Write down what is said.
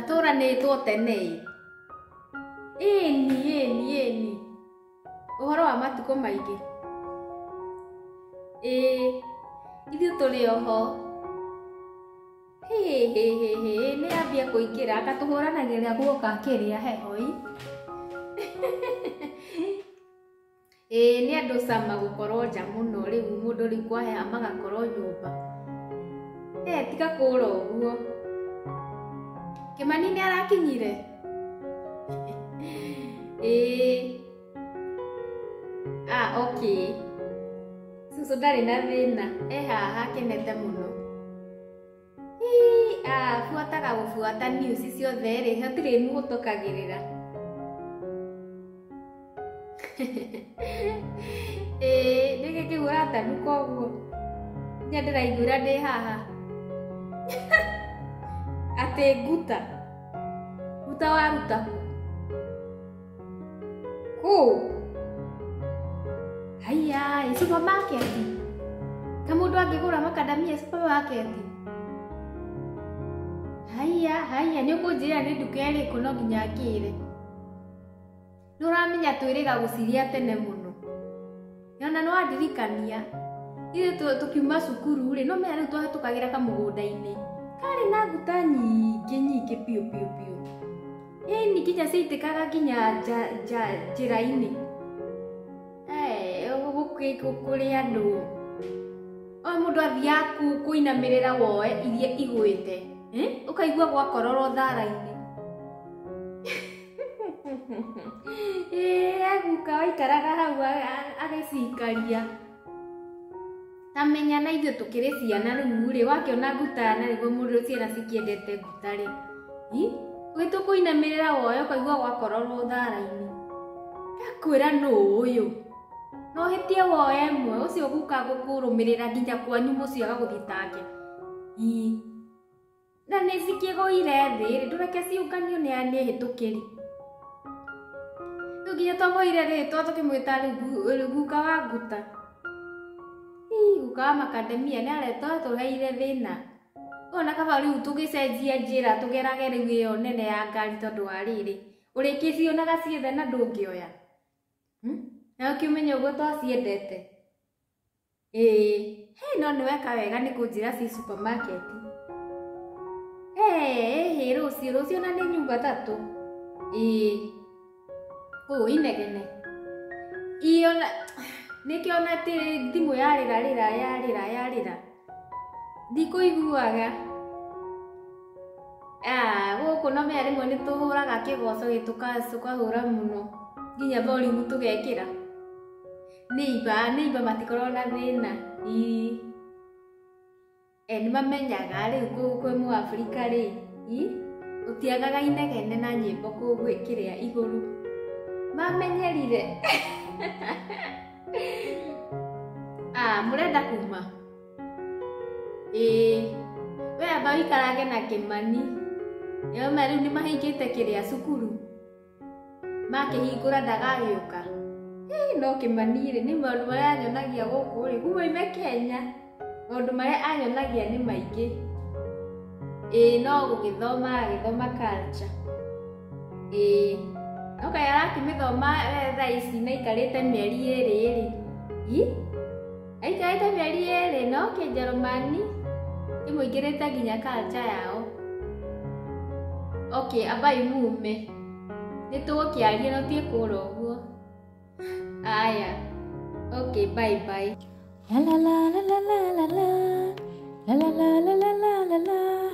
Tũranĩtwo tene ĩ. Ĩni ĩni ĩni. Ũhoro wa matukũ maingĩ. Ĩĩ ithuĩ tũrĩ oho. Hĩ hĩ hĩ hĩ nĩ ambia kũingĩra anga tũhũranagĩra guoka kĩrĩa heho ĩ. Ĩĩ nĩ andũ cama gũkorwo nja mũno rĩu mũndũ rĩu kwaheha magakorwo nyũmba. Tiga kũra ũguo. Kĩmani nĩ arakinyire? Ĩĩ. Ah, okay. Cũcũ ndarĩ na thĩna, e haha akenete mũno. Ii, ah, buataga gũbuata news ciothe rĩ, hatirĩ mũhĩtũkagĩrĩra. Ĩĩ, nĩkĩ kĩu ũratanuka ũguo? Nginya ndĩraiguĩra ndĩ haha. Atĩ nguta. Nguta waruta kũ? Kũ? Haiya, ĩ supermarket. Ta mũndũ angĩgũra makadamia supermarket. Haiya, haiya, nĩ ũkũnjĩra nĩ nduka ĩrĩkũ no nginya ngĩre. Nĩ ũramenya twĩrĩga gũciria tene mũno. Ona nĩ wandirikania. Ithuĩ tũkiuma cukuru rĩ, no menya rĩu twahĩtũkagĩra kamũgũnda-inĩ. Karĩ na nguta nyingĩ nyingĩ biũ biũ biũ. Ĩni nginya ciaitĩkaga nginya nja njĩra-inĩ. Kũrĩ andũ. O mũndũ athiaga kũinamĩrĩra woe iria igwĩte. Ũkaigua gwakororwo thara-inĩ. Ĩĩ guka waikaraga hau agĩcikaria. Ta menya na ithuĩ tũkĩrĩ ciana rĩu rĩ, wakĩona nguta na nĩguo mũndũ ciana cikĩendete nguta rĩ. Ũgĩtua kũinamĩrĩra woe ũkaigua gwakororwo thara-inĩ. Ndakwĩra nũ ũyũ. No ũhĩtie woe ĩmwe, ũcio guka gũkũrũmĩrĩra nginya kwanyu mũciĩ agagũthitange. Na nĩ cikĩgũire thĩ rĩ, ndũreke ciũnganio nĩ ahĩtũkĩri. Rĩu nginya twamũheire rĩtwa tũkĩmwĩta rĩu guka wa nguta. Guka wa makademia nĩ aretwo atũheire thĩna. Ona kaba rĩu tũgĩcenjia njĩra tũgerage rĩu ĩyo nene ya ngari tondũ wa rĩrĩ, ũrĩkĩcionaga ciothe na ndũngĩoya. Na ũkĩmenye ũguo twaciendete. Ĩĩ, he no nĩ weka wega nĩ kũnjĩra ci supermarket. Ĩĩ rũciũ rũciũ na nĩ nyumba tatũ. Ĩĩ. Kũu inegene. Ĩĩ ona nĩkĩo ona thimũ yarĩra rĩra yarĩra yarĩra. Ndikũiguaga. Ah, gũkũ no menya rĩmwe nĩ tũhũraga kĩgoco tũkahũra mũno nginya volume tũgekĩra. Neighbor matikoragwo na thĩna. Ĩĩ. Nĩ mamenyaga rĩu kwĩ mũAfrika rĩ, gũtiagaga inegene na nyĩmbo kĩrĩa igũrũ. Mamenyerire. Ah, mũrenda kuma? Ĩĩ. We amba ũikarage na Kĩmani. Nĩũma rĩu nĩ mahingĩte kĩrĩa cukuru. Makĩhingũra ndagagĩũka. No Kĩmani rĩ, nĩ maũndũ marĩa anyonagia gũkũ rĩ, kuma oime Kenya, maũndũ marĩa anyonagia nĩ maingĩ. Ĩĩ no gũgĩthoma aragĩthoma culture. Ĩĩ. No kaĩ arakĩmĩthoma thaa ici na aikarĩte mĩeri ĩrĩ rĩ. Aikarĩte mĩeri ĩrĩ no kĩnjerumani kĩmũingĩrĩte nginya culture yao. Okay, ambai mume. Nĩ tũgũkĩaria no ti kũra ũguo. Aya. Okay, bye bye. La la la la la la la la la la la la la la.